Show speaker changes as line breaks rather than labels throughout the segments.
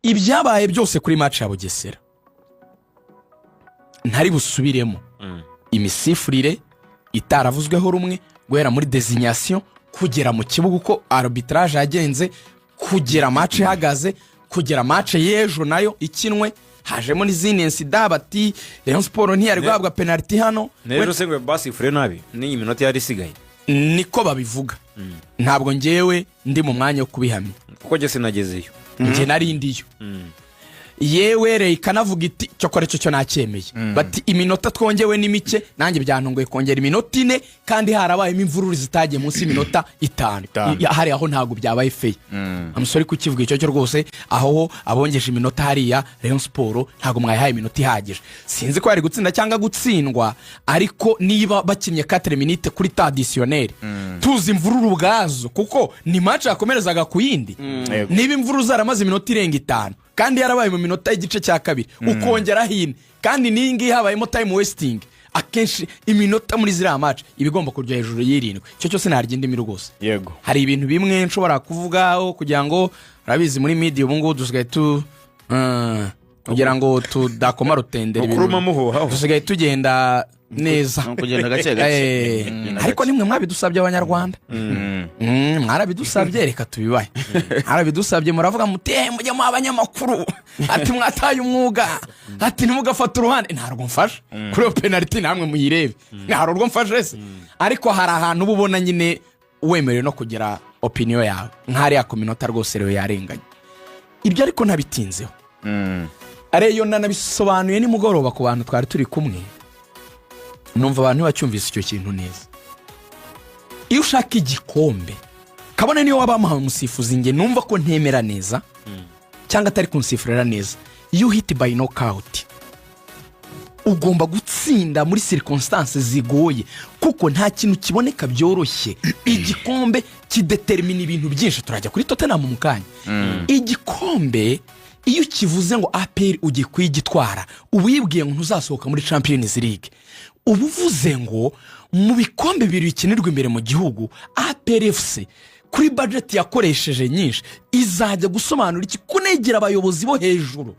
Ibyabaye byose kuri match ya Bugesera ntari busubiremo, imisifurire itaravuzweho rumwe guhera muri désignation kugera mu kibuga, uko arbitrage yagenze, kugera match ihagaze, kugera match y'ejo nayo ikinwe, hajemo n'izindi incidents, bati Rayon Sports ntiyari guhabwa penaliti hano.
N'ejo se ngo basifure nabi n'iyi minota yari isigaye?
Niko babivuga, ntabwo ngewe ndi mu mwanya wo kubihamya.
Kuko njye sinagezeyo.
Njye nari ndiyo. Yewe, reka ikanavuga iti cyokora cyo nacyemeye, bati iminota twongewe ni mike. Nanjye byantunguye kongera iminota 4 kandi harabayemo imvururu zitagiye munsi y'iminota 5.
5.
Hariya aho ntabwo byabaye fair, amusore kukivuga icyo cyo rwose. Aho abongeje iminota hariya, Rayon Sports ntabwo mwayihaye iminota ihagije. Sinzi ko yari gutsinda cyangwa gutsindwa, ariko niba bakinnye 4 minutes kuri temps additionnel, tuzi imvururu ubwazo, kuko ni match yakomerezaga ku yindi. Niba imvururu zaramaze iminota irenga 5 kandi yarabaye mu minota y'igice cya kabiri, ukongeraho 4, kandi n'iyi ngiyi habayemo time wasting, akenshi iminota muri ziriya match iba igomba kujya hejuru y'irindwi. Icyo cyose ntarya indimi rwose. Hari ibintu bimwe nshobora kuvugaho kugira ngo, urabizi, muri media ubu ngubu dusigaye tu kugira ngo tudakoma rutendera.
Ukuruma muhuhaho.
Dusigaye tugenda neza.
Ni ukugenda gake gake.
Ariko nimwe mwabidusabye, Abanyarwanda. Mwarabidusabye, reka tubibahe. Mwarabidusabye, muravuga muti: "Eh, mujye mu abanyamakuru," ati "mwataye umwuga," ati "ntimugafate uruhande." Ntabwo mfashe kuri iyo penaliti, namwe muyirebe, hari urwo mfashe se? Ariko hari ahantu uba ubona nyine wemerewe no kugira opinion yawe, nk'hariya ku minota rwose rero yarenganye. Ibyo ariko ntabitinzeho. Rayon nanabisobanuye nimugoroba ku bantu twari turi kumwe, numva abantu ntibacyumvise icyo kintu neza. Iyo ushaka igikombe, kabone niyo waba wamuhaye umusifuzi nge numva ko ntemera neza cyangwa atari kunsifurira neza, iyo uhita by knockout ugomba gutsinda muri circonstances zigoye, kuko nta kintu kiboneka byoroshye. Igikombe kidetermina ibintu byinshi. Turajya kuri Tottenham mu kanya. Igikombe iyo ukivuze ngo APR ugiye kuyigitwara, uba uyibwiye ngo ntuzasohoka muri Champions League. Uba uvuze ngo mu bikombe bibiri bikinirwa imbere mu gihugu, APR FC kuri budget yakoresheje nyinshi izajya gusobanura iki kunegera abayobozi bo hejuru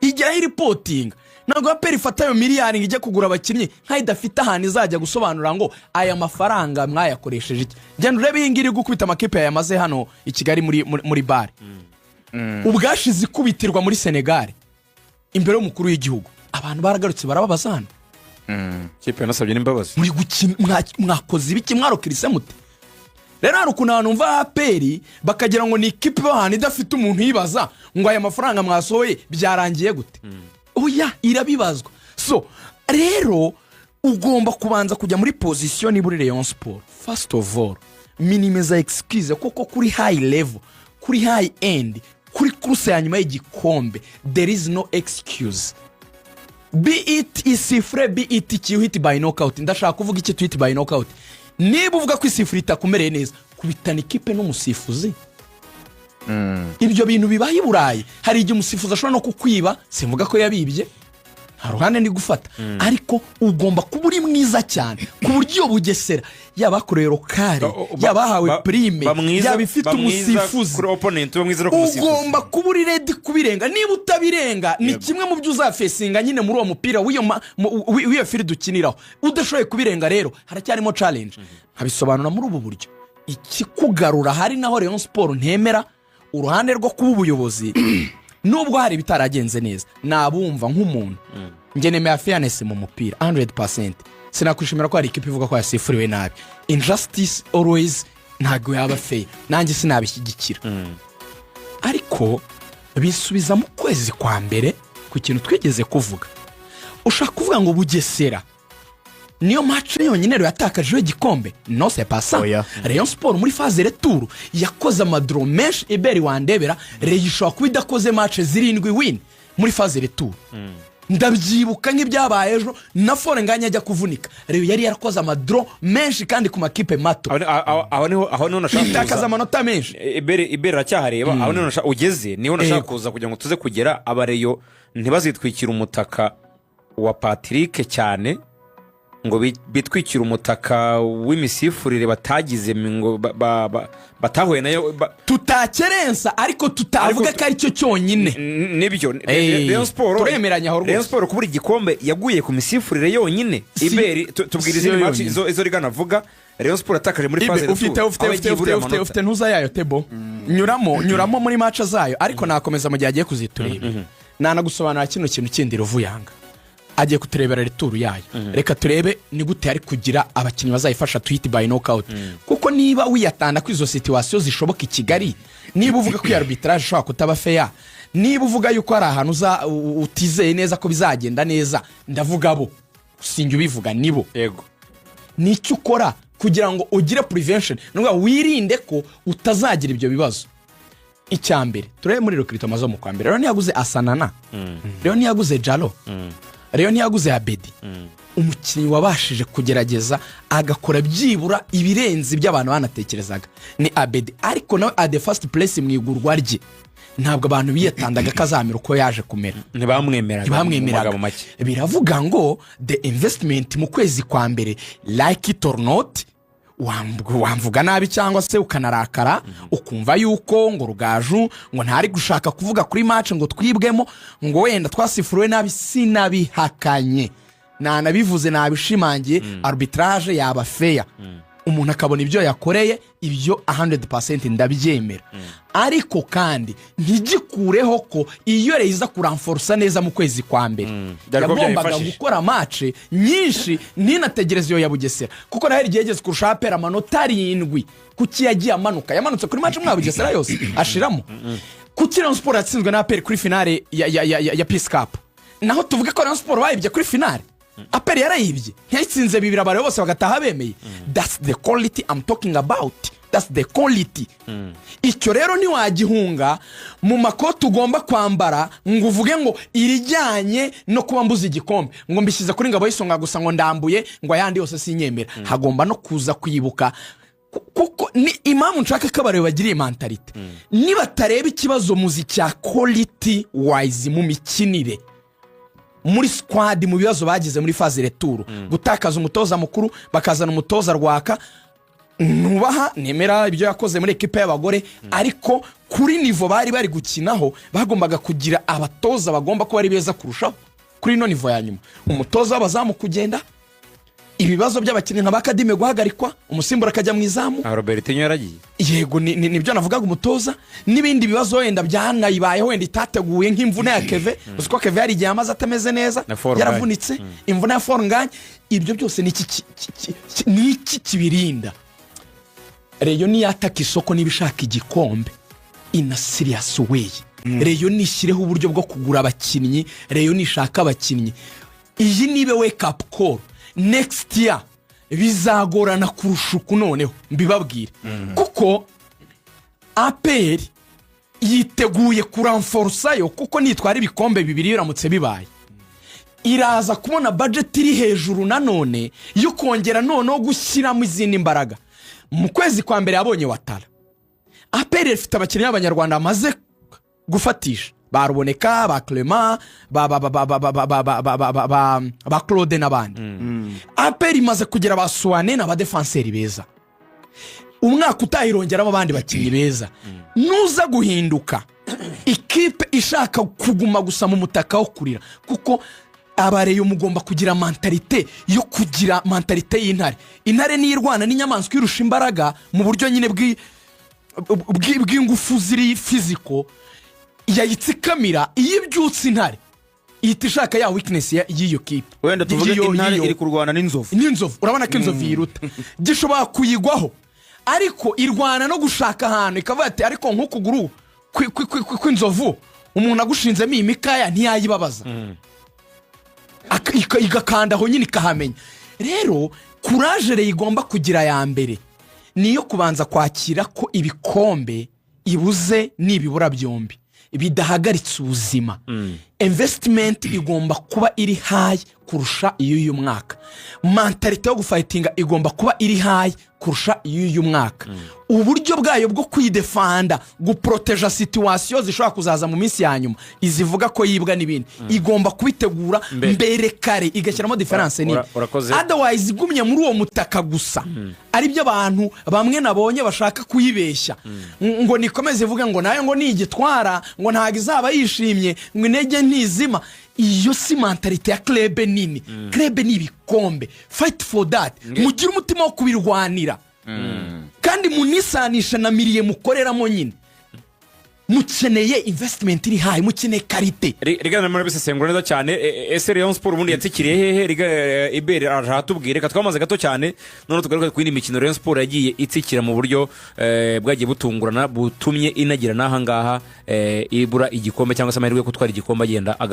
igeraho iripotinga? Ntabwo APR ifata ayo miliyari ngo ijye kugura abakinnyi nk'aho idafite ahantu izajya gusobanura ngo aya mafaranga mwayakoresheje iki. Genda urebe iyi ngiyi iri gukubita amakipe yayamaze hano i Kigali muri BAL, ubwashize ikubitirwa muri Senegal imbere y'umukuru w'igihugu, abantu baragarutse barababaza hano.
Kipe yanasabye n'imbabazi.
Muri gukina mwakoze ibiki? Mwarokirise mute? Rero hari ukuntu abantu bumva APR bakagira ngo ni ikipe iba ahantu idafite umuntu uyibaza ngo aya mafaranga mwasohoye byarangiye gute. Oya, irabibazwa. So rero ugomba kubanza kujya muri position niba uri Rayon Sports, first of all minimiza excuse, kuko kuri high level, kuri high end, kuri course ya nyuma y'igikombe, there is no excuse, be it isifure, be it iki, hit by knockout. Ndashaka kuvuga iki? To hit by knockout, niba uvuga ko isifure itakumereye neza, kubitana ikipe n'umusifuzi. Ibyo bintu bibaye i Burayi, hari igihe umusifuzi ashobora no kukwiba. Simvuga ko yabibye, nta ruhande ndi gufata, ariko ugomba kuba uri mwiza cyane ku buryo iyo Bugesera yaba bakoreye local, yaba bahawe prime, yaba ifite umusifuzi,
kuri opponent, uba mwiza no ku musifuzi.
Ugomba kuba uri ready kubirenga. Niba utabirenga, ni kimwe mu byo uzafesinga nyine muri uwo mupira w'iyo field ukiniraho. Udashoboye kubirenga rero haracyarimo challenge. Nkabisobanura muri ubu buryo: ikikugarura, hari naho Rayon Sports ntemera uruhande rwo kuba ubuyobozi, nubwo hari ibitaragenze neza, nabumva nk'umuntu. Njye nemera fairness mu mupira 100%. Sinakwishimira ko hari ikipe ivuga ko yasifuriwe nabi. Injustice always ntabwo yaba fair, nanjye sinabishyigikira. Ariko bisubiza mu kwezi kwa mbere ku kintu twigeze kuvuga. Ushaka kuvuga ngo Bugesera niyo match yonyine rero yatakajeho igikombe? No, c'est pas ça.
Oya.
Rayon Sports muri phase retour yakoze ama draw menshi. Iberi wandebera, Rayon ishobora kuba idakoze match zirindwi win muri phase retour. Ndabyibuka nk'ibyabaye ejo na Fall Ngagne ajya kuvunika, Rayon yari yarakoze ama draw menshi kandi ku makipe mato.
Aho niho nashaka
itakaza
kuza.
amanota menshi.
Ibere aracyahareba. Aho niho nashaka ugeze, niho nashaka kuza kugira ngo tuze kugera. Aba Rayon ntibazitwikire umutaka wa Patrick cyane. Ngo bitwikire umutaka w'imisifurire batagize, ngo batahuye nayo
Tutakerensa, ariko tutavuga
Ariko
ko aricyo cyonyine.
Nibyo. Rayon Sport
Turemeranya aho rwose.
Rayon Sport kubura igikombe yaguye ku misifurire yonyine. Iberi tubwira
Si
izindi
yo
match
yonyine.
izo rigana avuga Rayon Sport yatakaje muri
Ibe,
phase
ufite
retour,
ufite
aho
ufite
yagiye
ufite
ibura
ufite
amanota.
ufite ntuza yayo tebo, nyuramo muri match zayo, ariko nakomeza mu gihe agiye kuzitureba, nanagusobanurira kino kintu kindi. Ruvuyanga agiye kuturebera retour yayo. Reka turebe ni gute yari kugira abakinnyi bazayifasha tuhiti by knockout, kuko niba wiyatanda ko izo situation zishoboka i Kigali, niba uvuga ko iyo arbitrage ishobora kutaba fair, niba uvuga yuko hari ahantu utizeye neza ko bizagenda neza, ndavuga bo, sinjye ubivuga, nibo. Nicyo ukora kugira ngo ugire prevention, ni ukuvuga wirinde ko utazagira ibyo bibazo. Icya mbere, turebe muri recrutement zo mu kwa mbere. Rero ntiyaguze Asanana, rero ntiyaguze Jalo, rero ntiyaguze Abedi. Umukinnyi wabashije kugerageza agakora byibura ibirenze ibyo abantu banatekerezaga ni Abedi, ariko nawe at the first place mu igurwa rye ntabwo abantu biyatandaga ko azamera uko yaje kumera.
Ntibamwemeraga mu
Ntibamwemeraga.
magambo make.
Biravuga ngo the investment mu kwezi kwa mbere, like it or not, wamvuga nabi cyangwa se ukanarakara, ukumva yuko ngo Rugaju ngo ntari gushaka kuvuga kuri match ngo twibwemo, ngo wenda twasifuriwe nabi, sinabihakanye, nanabivuze, nabishimangiye. Arbitrage yaba fair, umuntu akabona ibyo yakoreye, ibyo 100% ndabyemera, ariko kandi ntigikureho ko iyo reyiza kuramforosa neza mu kwezi kwa mbere
Byari kuba
yagombaga
byayifashije.
gukora match nyinshi, ntinategereze iyo ya Bugesera, kuko naho igihe yageze kurusha APR amanota 7. Kuki yagiye amanuka? Yamanutse kuri match mwa Bugesera yose ashiramo. Kuki Rayon Sport yatsinzwe na APR kuri finale ya Peace Cup? Naho tuvuge ko Rayon Sport bayibye kuri finale, APR yarayibye, ntiyayitsinze 2, abantu bose bagataha bemeye. That's the quality I'm talking about, that's the quality. Icyo rero ntiwagihunga mu makoti ugomba kwambara ngo uvuge ngo irijyanye no kuba mbuze igikombe, ngo mbishyize kuri Ngabo y'Isonga gusa, ngo ndambuye, ngo ayandi yose sinyemera. Hagomba no kuza kwibuka kuko ni impamvu nshaka ko abareba bagiriye mentalité, nibatareba ikibazo muzi cya quality wise mu mikinire, muri squad, mu bibazo bagize muri phase retour, gutakaza umutoza mukuru, bakazana umutoza Rwaka nubaha, nemera ibyo yakoze muri ekipa y'abagore, ariko kuri niveau bari bari gukinaho bagombaga kugira abatoza bagomba kuba ari beza kurushaho kuri ino niveau ya nyuma. Umutoza w'abazamu kugenda, ibibazo by'abakinnyi nka ba Kadime guhagarikwa, umusimbura akajya mu izamu.
Ah, Robertinho yaragiye.
Yego, nibyo navugaga, umutoza n'ibindi bibazo wenda byanayibayeho, wenda itateguye, nk'imvune ya Keve. Uzi ko Keve hari igihe amaze atameze neza,
Na Fall.
yaravunitse, imvune ya Fornganye. Ibyo byose ni iki kibirinda? Rayon niyataka isoko, niba ishaka igikombe in a serious way, Rayon nishyireho uburyo bwo kugura abakinnyi. Rayon nishaka abakinnyi, iyi nibe wake up call. Next year bizagorana kurusha uku. Noneho mbibabwire, kuko APR yiteguye kuramforosayo, kuko nitwara ibikombe bibiri, biramutse bibaye, iraza kubona budget iri hejuru nanone yo kongera noneho gushyiramo izindi mbaraga. Mu kwezi kwa mbere yabonye Watara. APR ifite abakinnyi b'Abanyarwanda bamaze gufatisha, ba Ruboneka, ba Clement, ba Claude n'abandi. APR imaze kugira ba Suwane n'abadefanseri beza. Umwaka utaha irongeramo abandi bakinnyi beza. Nuza guhinduka ikipe ishaka kuguma gusa mu mutaka wo kurira, kuko aba Rayon mugomba kugira mentalité yo kugira mentalité y'intare. Intare niyo irwana n'inyamaswa irusha imbaraga mu buryo nyine bw'ingufu ziri physical, yayitsikamira. Iyo ibyutse, intare ihita ishaka ya weakness y'iyo kipe.
Wenda tuvuge intare iri kurwana n'inzovu.
N'inzovu, urabona ko inzovu yiruta, gishobora kuyigwaho, ariko irwana no gushaka ahantu ikavuga ati: "Ariko nk'ukuguru kw'inzovu, umuntu agushinzemo iyi mikaya ntiyayibabaza." Igakanda aho nyine ikahamenya. Rero courage Rayon igomba kugira ya mbere niyo kubanza kwakira ko ibikombe ibuze n'ibibura byombi bidahagaritse ubuzima. Investment igomba kuba iri high kurusha iy'uyu mwaka. Mentalité yo gufightinga igomba kuba iri high kurusha iy'uyu mwaka. Uburyo bwayo bwo kwidefanda, guproteja situation zishobora kuzaza mu minsi ya nyuma, izivuga ko yibwa n'ibindi, igomba kubitegura mbere kare, igashyiramo différence nini.
Urakoze.
Otherwise igumye muri uwo mutaka gusa, aribyo abantu bamwe nabonye bashaka kuyibeshya ngo nikomeze ivuge ngo nayo ngo nigitwara ngo ntabwo izaba yishimye, ngo intege ntizima. Iyo si mentalité ya club nini. Club ni ibikombe. Fight for that, mugire umutima wo kubirwanira, kandi munisanisha na milieu mukoreramo nyine. Mukeneye investment iri high, mukeneye qualité.
Rigana muri bisesengura neza cyane. Ese Rayon Sport ubundi yatsikiriye hehe? Ibere aratubwire. Reka twamaze gato cyane, none tugaruke ku yindi mikino Rayon Sport yagiye itsikira mu buryo bwagiye butungurana, butumye inagira n'aha ngaha ibura igikombe cyangwa se amahirwe yo gutwara igikombe agenda agaba.